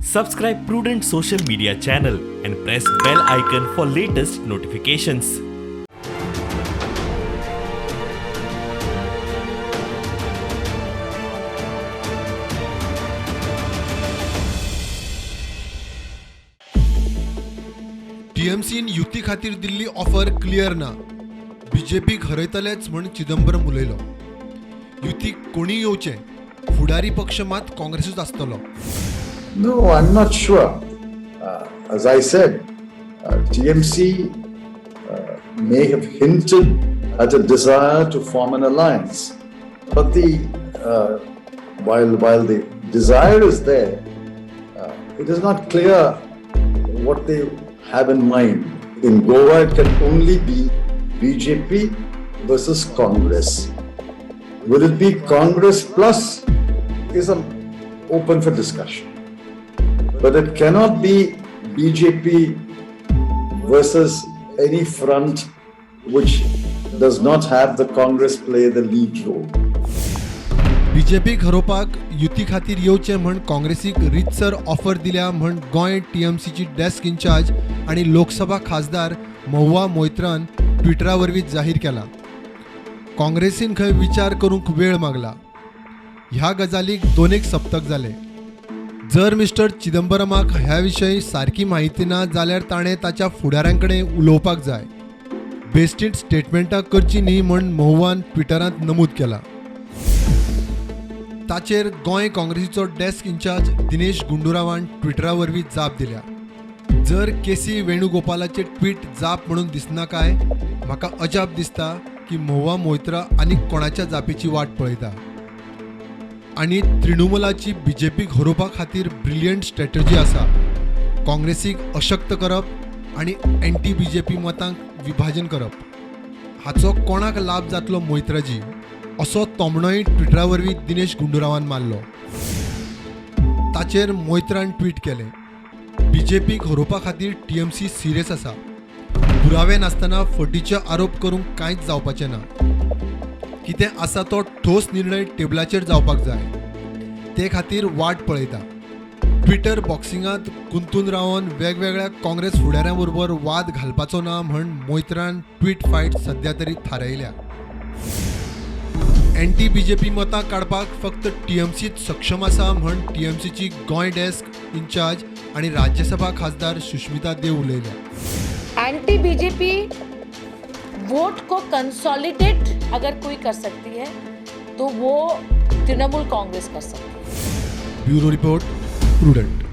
Subscribe Prudent social media channel and press bell icon for latest notifications. टीएमसीन युती खातीर दिल्ली offer clear ना. बीजेपीक हरयतलेच म्हण चिदंबरम उलयलो. युतीक कोणीय येवचें, फुडारी पक्ष मात काँग्रेसूच आसतलो. No, I'm not sure. As I said, TMC may have hinted at a desire to form an alliance, but the while the desire is there, it is not clear what they have in mind. In Goa, it can only be BJP versus Congress. Will it be Congress plus? Is open for discussion. But it cannot be BJP versus any front which does not have the Congress play the lead role. बीजेपीक हरोवपाक युती खातीर येवचें म्हण काँग्रेसीक रितसर offer दिल्या म्हण Goa टीएमसीची desk in-charge आनी लोकसभा खासदार महुआ मोयत्रान ट्विटरा वरवीं जाहीर केलां. काँग्रेसीन खंय विचार करूंक वेळ मागला. ह्या गजालीक दोन एक सप्तक जाले. जर मिस्टर चिदंबरमाक ह्या विशयी सारकी म्हायती ना जाल्यार ताणें ताच्या फुडाऱ्यां कडेन उलोवपाक जाय. बेस्टीत स्टेटमेंटां करची न्ही म्हण महुआन ट्विटरांत नमूद केलां. ताचेर गोंय काँग्रेसीचो डेस्क इन्चार्ज दिनेश गुंडुरावान ट्विटरा वरवीं जाप दिल्या. जर केसी वेणुगोपालाचे ट्वीट जाप म्हणून दिसना काय म्हाका अजाप दिसता की महुआ मोयत्रा आनीक कोणाच्या जापेची वाट पळयता आनी तृणमूलाची बीजेपीक हरोवपा खातीर ब्रिलियंट स्ट्रॅटजी आसा, काँग्रेसीक अशक्त करप आनी एंटी बीजेपी मतांक विभाजन करप. हाचो कोणाक लाभ जातलो मोयत्राजी, असो तोमणोय ट्विटरा वरवीं दिनेश गुंडुरावान मारलो. ताचेर मोयत्रान ट्वीट केलें, बीजेपीक हरोवपा खातीर टीएमसी सिरियस आसा. पुरावे नासतना फटीचे आरोप करूंक कांयच जावपाचें ना. कितें आसा तो ठोस निर्णय टेबलाचेर जावपाक जाय. ते खातीर वाट पळयता. ट्विटर बॉक्सिंगांत गुंतून रावन वेगवेगळ्या काँग्रेस फुडाऱ्यां बरोबर वाद घालपाचो ना म्हण मोयत्रान ट्वीट फायट सध्या तरी थारायल्या. एंटी बीजेपी मतां काडपाक फक्त टीएमसीच सक्षम आसा म्हण टीएमसीची गोंय डेस्क इन्चार्ज आनी राज्यसभा खासदार Sushmita Dev उलयल्या. Anti BJP vote को कंसोलिडेट अगर कोई कर सकती है तो वो तृणमूल कांग्रेस कर सकती है. Bureau report, prudent.